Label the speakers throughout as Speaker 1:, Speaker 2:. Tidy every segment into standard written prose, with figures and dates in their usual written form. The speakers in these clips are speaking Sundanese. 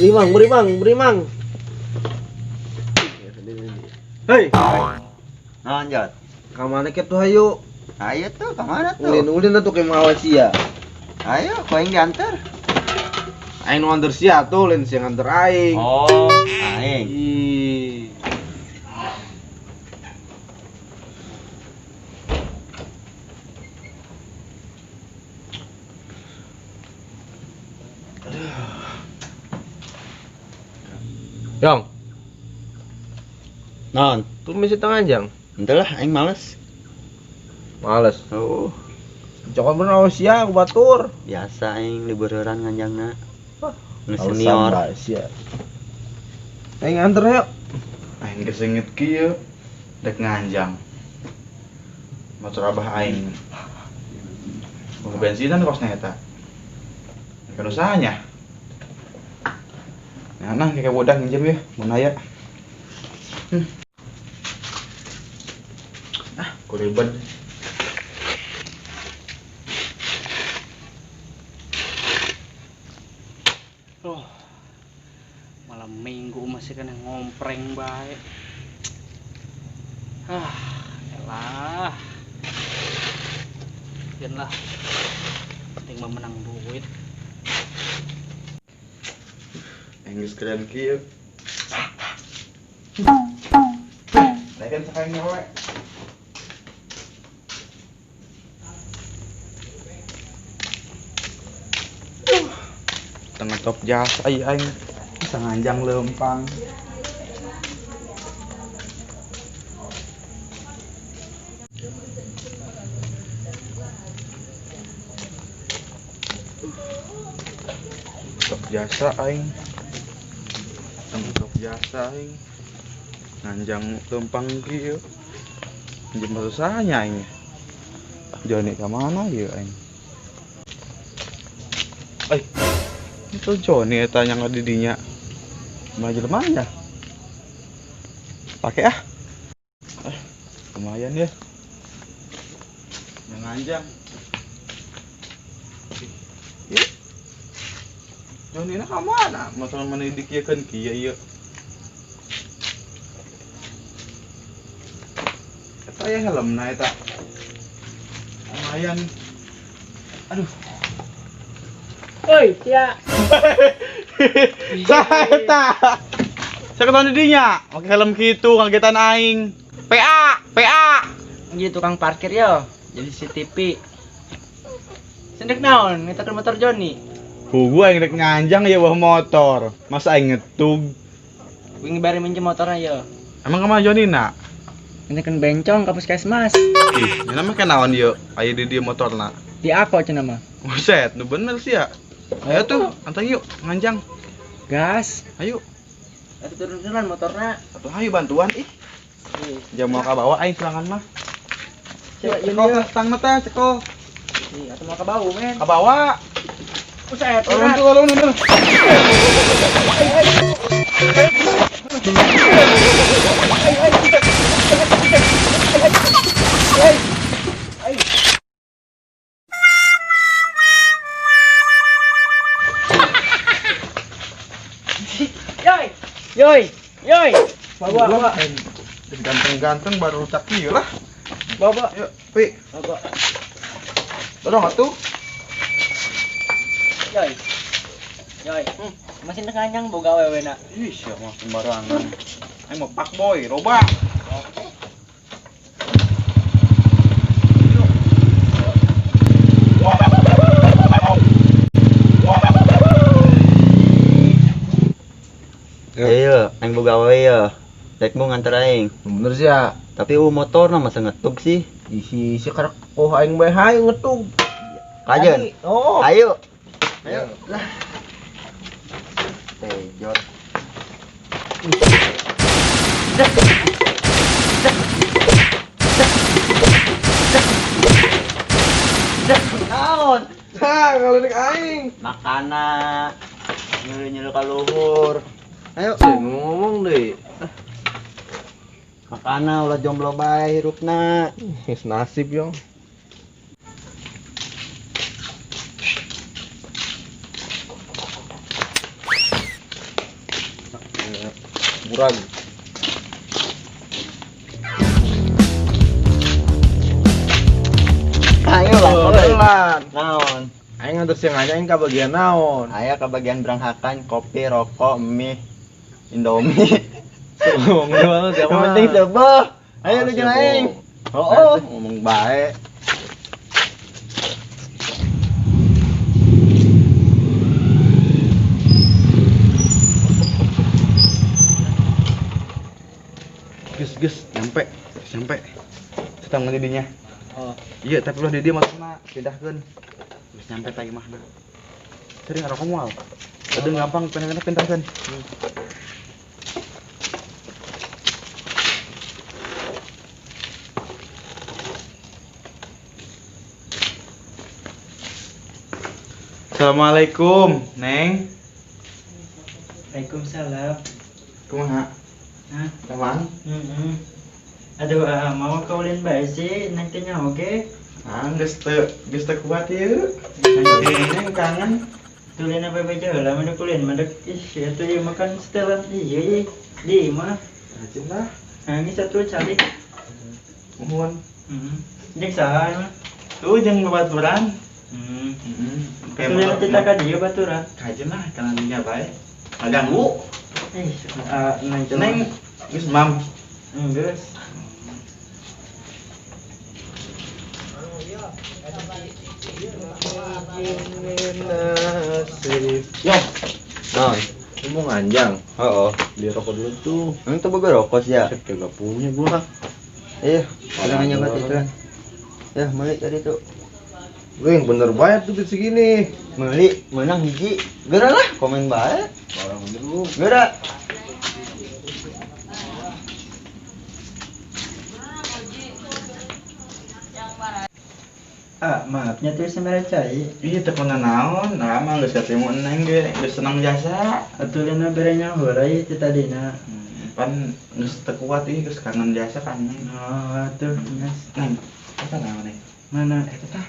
Speaker 1: Beri mang, beri mang, beri mang. Hei,
Speaker 2: Naon, Jot?
Speaker 1: ka mana kitu hayu?
Speaker 2: Ayo tuh, kemana tuh?
Speaker 1: Ulin-ulin atuh ke mawa sia.
Speaker 2: Ayo, ku aing diantar.
Speaker 1: Aing nu nganter sia tuh, lain sia nganter aing.
Speaker 2: Oh, aing.
Speaker 1: Ih. Yong,
Speaker 2: Naon?
Speaker 1: tuh misi tanganjang.
Speaker 2: Entah lah, aing males.
Speaker 1: Males.
Speaker 2: Oh,
Speaker 1: Cokot bener awas sia aku batur.
Speaker 2: Biasa aing liburan nganjangna.
Speaker 1: Wah,
Speaker 2: Nu senior.
Speaker 1: Alasan bae sia. Aing anter yuk.
Speaker 3: Aing kesengit kieu dek nganjang. Motor abah aing. Mau bensinan kosnya eta. Kan usahanya. Nah, nah kayak bodah nginjem ya, mau naya. Ah, kuribet.
Speaker 4: Oh, malam minggu masih kena ngompreng baik. Ah, elah. Biar lah. Penting mah menang duit.
Speaker 3: Inggris keren kieu. Lain sekali ngewe. Tengah top jasa ieu aing bisa nganjang lempang. Top jasa aing. Tengah top jasa aing. Nganjang lempang kieu. Minjem susahnya aing. Joni ka mana ieu aing? Eh, itu Joni eta yang di dinya. Maju lemahnya. Pakai ah. Lumayan ya. Yang nganjang. Ih. Joni na ka mana? Motor mana dikiekeun kieu ieu. Eta ya helmna eta. Lumayan. Aduh.
Speaker 4: Oi, sia.
Speaker 3: Saha eta? Saya ketemu di dinya, pakai helm kitu kagetan aing. PA, PA.
Speaker 4: Iya tukang parkir yo, jadi CCTV. Sendek naon, ngetakeun motor Joni.
Speaker 3: Ku gua yang rek nganjang ya bawa motor. Masa aing ngetug?
Speaker 4: Wingi bari minjem motornya yo.
Speaker 3: Emang kemana Joni nak?
Speaker 4: Ngetakeun bencong ka puskesmas.
Speaker 3: Ih, ini mah kenaon yo? Aya di dia motorna.
Speaker 4: Di aku cenah mah.
Speaker 3: Buset, nu bener sih ya. Ayo tuh, antar yuk, nganjang.
Speaker 4: Gas.
Speaker 3: Ayo.
Speaker 4: Atuh turun-turunan motorna.
Speaker 3: Atuh ayo bantuan ih. Jam mau ka bawa aing serangan mah.
Speaker 4: Coba
Speaker 3: Cekol tang mata, cekol.
Speaker 4: Ih, atuh mau ka bau men.
Speaker 3: Ka bawa.
Speaker 4: Buset,
Speaker 3: Tolong tuh, tolong, tolong.
Speaker 4: Yoi. Yoi. Yoi. Bawa, bawa.
Speaker 3: Ganteng-ganteng baru rusak ieu lah.
Speaker 4: Bawa.
Speaker 3: Yuk, Pi.
Speaker 4: Bawa.
Speaker 3: Tolong atuh.
Speaker 4: Yoi. Yoi. Masih nganyang boga awewe na.
Speaker 3: Ih, sia mah sembarangan. Aing mau pak boy, loba.
Speaker 2: Ayo, aing boga awewe ya. Rek mau nganter aing.
Speaker 1: Bener sih ya.
Speaker 2: Tapi motor mah masa ngetug sih.
Speaker 1: Isi isi karek oh aing bae hayu ngetug.
Speaker 2: Kajeun.
Speaker 1: Oh.
Speaker 2: Ayo. Ayo. Lah. Tejot. Naon?
Speaker 1: Hah, kalau nek aing.
Speaker 2: Makana nyelu-nyelu ka luhur. Ayo.
Speaker 1: Sih ngomong deh.
Speaker 2: Makana ulah jomblo bae hirupna.
Speaker 1: Geus nasib yo. Murag.
Speaker 2: Ayo lah,
Speaker 1: Kebetulan.
Speaker 2: Naon?
Speaker 1: Aing nganter siang aja aing kabagian naon.
Speaker 2: Aya kebagian beranghakan kopi, rokok, mie, Indomie.
Speaker 1: Ngomong banget ya
Speaker 2: Yang penting sebuah. Ayo lu jeung aing.
Speaker 1: Oh, ngomong baik.
Speaker 3: Geus geus nyampe, nyampe. Setang di dinya.
Speaker 4: Oh.
Speaker 3: Iya, tapi ulah di dieu maksudna pindahkeun. Geus nyampe tah imahna. Sering ngarokok moal. Aduh gampang pengen pindahkeun. Assalamualaikum, Neng.
Speaker 4: Waalaikumsalam.
Speaker 3: Kumaha?
Speaker 4: Hah?
Speaker 3: Tamang?
Speaker 4: Heeh. Aduh, ah, mau kaulin bae sih, nantinya oke.
Speaker 3: Ah, geus teu kuat ieu. Neng kangen.
Speaker 4: Tulin apa baca lah, mana kulin, mana ih, itu ya makan setelan iya, di mah.
Speaker 3: Rajin lah.
Speaker 4: Nah, ini satu cari.
Speaker 3: Mohon.
Speaker 4: Heeh. Jeung saha mah?
Speaker 3: Tuh jeung babaturan.
Speaker 4: Hmm.
Speaker 3: Heeh.
Speaker 4: Tulin kita ka dieu baturan.
Speaker 3: Kajen lah kana dinya bae. Ngaganggu.
Speaker 4: Ih, ah, neng
Speaker 3: Neng geus mam.
Speaker 4: Geus.
Speaker 1: Yo,
Speaker 2: Naon?
Speaker 1: lu mau nganjang?
Speaker 2: Heeh.
Speaker 1: Beli rokok dulu tuh.
Speaker 2: Emang tuh boga rokok sih ya?
Speaker 1: Set kagak punya gua.
Speaker 2: Iya, udah nyoba itu kan. Ya, beli tadi tuh.
Speaker 1: Lu yang bener bayar tuh duit segini.
Speaker 2: Beli, menang hiji. Geura lah, komen bae.
Speaker 1: Orang bener lu.
Speaker 2: Geura.
Speaker 4: Ah, maafnya tuh semerah cai.
Speaker 3: Iya teu kuna naon, nah mah geus ketemu Neng ge, geus seneng jasa.
Speaker 4: Atuh berenya heula ieu teh tadina.
Speaker 3: Pan geus teu kuat ih, geus kangen jasa kan Neng.
Speaker 4: Oh, atuh geus.
Speaker 3: Neng, eta naon Neng?
Speaker 4: Mana?
Speaker 3: Eta tah.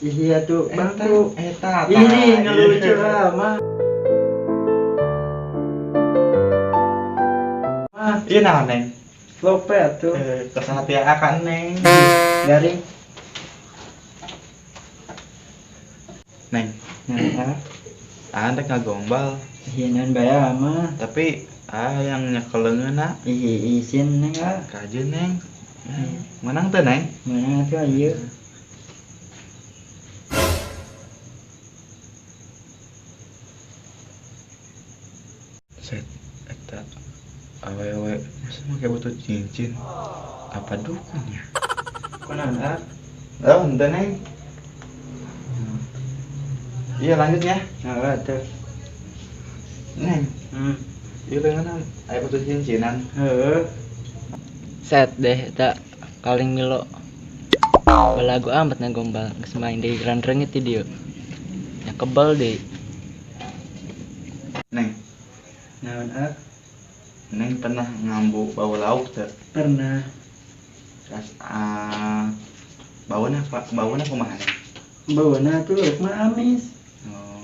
Speaker 4: Iya tuh, bangku.
Speaker 3: Eta.
Speaker 4: Ini ngelucu lah, mah. Mah,
Speaker 3: Iya naon Neng?
Speaker 4: lope atuh.
Speaker 3: Eh, kesahatiaan kan Neng.
Speaker 4: Garing.
Speaker 3: Neng,
Speaker 4: Nah,
Speaker 3: ah rek ngagombal,
Speaker 4: iya naon bae mah.
Speaker 3: tapi ah yang nyekel leungeunna
Speaker 4: Ih, isin neng ah.
Speaker 3: kajeun Neng. Menang teu Neng?
Speaker 4: Mana atuh ieu?
Speaker 3: Set eta awewe masa make butuh cincin apa dukun ya?
Speaker 4: Kunaon ah?
Speaker 3: Oh, henteu Neng. Iya lanjut ya.
Speaker 4: Nah, atuh.
Speaker 3: Neng,
Speaker 4: Hmm.
Speaker 3: iya leungeunna aya butuh cincinan.
Speaker 4: Heeh.
Speaker 5: Set deh eta kaling milo balagu amat na gombal geus main deui gran reungit di dieu nya kebal deui.
Speaker 3: Neng,
Speaker 4: Naon ah?
Speaker 3: Neng pernah ngambu bau lauk teu?
Speaker 4: Pernah.
Speaker 3: Ras ah bauna apa? Bauna kumaha Neng?
Speaker 4: Bawana tuh lauk mah amis.
Speaker 3: Oh,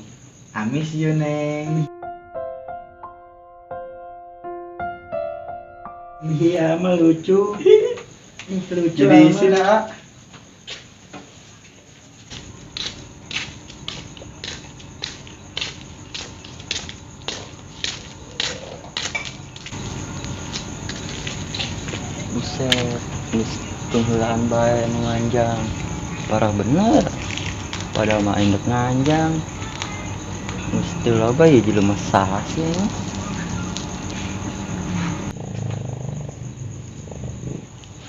Speaker 3: amis ieu Neng.
Speaker 4: Iya, mah lucu. Ih, lucu
Speaker 3: Jadi
Speaker 4: amat.
Speaker 3: isi lah.
Speaker 2: Buset, geus penghulaan bae nu nganjang. Parah bener. Padahal mah aing dek nganjang. Geus teu loba ieu jelema saha sih ini?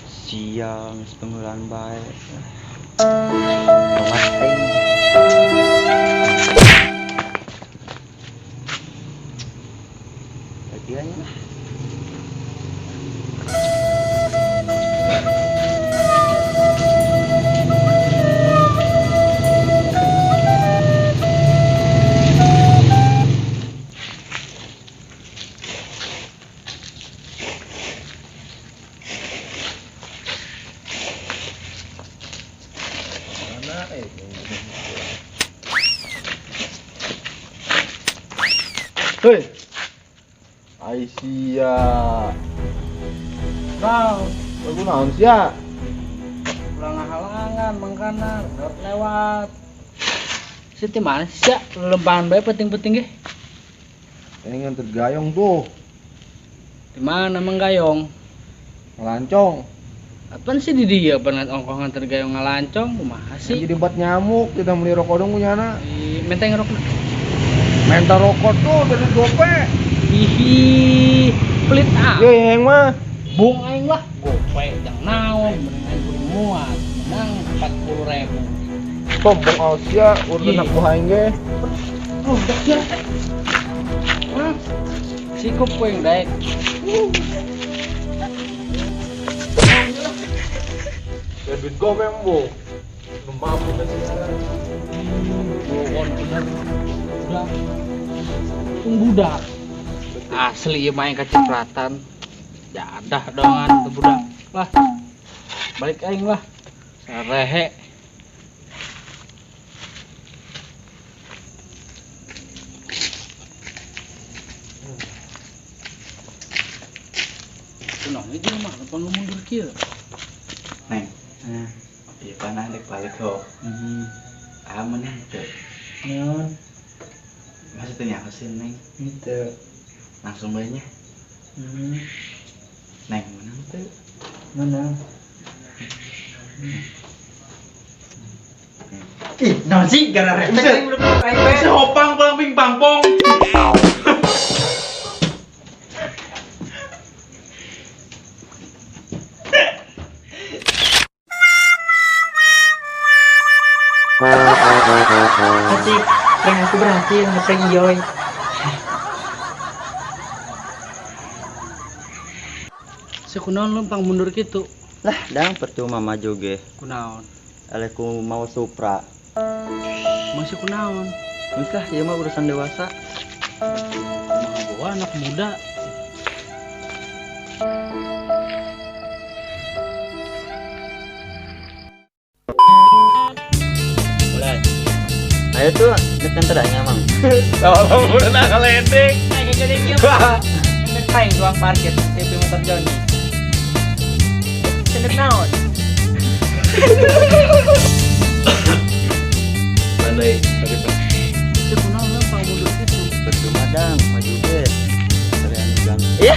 Speaker 2: Siang geus penghulaan bae. Telat aing. Lagian lah.
Speaker 1: Mana eh? Hei. Aisyah.
Speaker 4: Naon?
Speaker 1: Lagu naon sia?
Speaker 4: Ulah ngahalangan mangkana lewat lewat. Siti mana sih sia? Lempangan bae penting-penting ge.
Speaker 1: Ini nganter gayong tuh.
Speaker 4: Di mana mang gayong?
Speaker 1: Ngelancong.
Speaker 4: Apaan sih di dia pernah ongkoh nganter gayong ngelancong kumaha sih?
Speaker 1: Jadi buat nyamuk, tidak beli rokok dong punya.
Speaker 4: Ih, Menteng rokok.
Speaker 1: Minta rokok tuh dari gope.
Speaker 4: Hihi, pelit ah.
Speaker 1: Ye yang mah.
Speaker 4: Bung aing lah, gope jang naon, mending aing kudu muat, menang 40.000.
Speaker 1: Sombong Asia, urusan
Speaker 4: Ih.
Speaker 1: anak buah aing ge.
Speaker 4: Oh, dak ya. Hah? Sikup ku yang daek.
Speaker 1: Ya duit gope embo. Belum mampu kan sih.
Speaker 4: Bohong bener. Budak. Tung budak. Asli ieu mah aing kacipratan. Jadah dongan tuh budak. Lah. Balik aing lah. Sarehe. Kunaon ieu mah lempang nu mundur kieu.
Speaker 3: Neng. Iya panah dek balik kok. Ah menang teu.
Speaker 5: Naon?
Speaker 3: Maksudnya nyaho sih Neng.
Speaker 5: Itu.
Speaker 3: Langsung bae nya. Neng menang teu.
Speaker 5: Mana?
Speaker 4: Ih, naon sih gara refleks aing udah aing bae.
Speaker 3: Si hopang palang ping pangpong.
Speaker 5: Asik, prank aku berhasil ngeprank Iyoy.
Speaker 4: Si kunaon lempang mundur kitu?
Speaker 2: Lah, dang percuma maju ge.
Speaker 4: Kunaon?
Speaker 2: Eleh ku mau Supra.
Speaker 4: Masih kunaon?
Speaker 2: Geus lah, ieu mah urusan dewasa.
Speaker 4: Kumaha bawa anak muda.
Speaker 2: Boleh. Ayo tuh, dekan tadanya, Mang.
Speaker 1: Tolong udah ngeledek.
Speaker 5: Aing jadi kieu. Aing ruang parkir TV motor Joni. Cendek naon?
Speaker 1: Pandai, tadi
Speaker 4: Si kunaon lempang mundur kitu?
Speaker 2: Percuma dang, maju ge. Kalian bilang. Iya.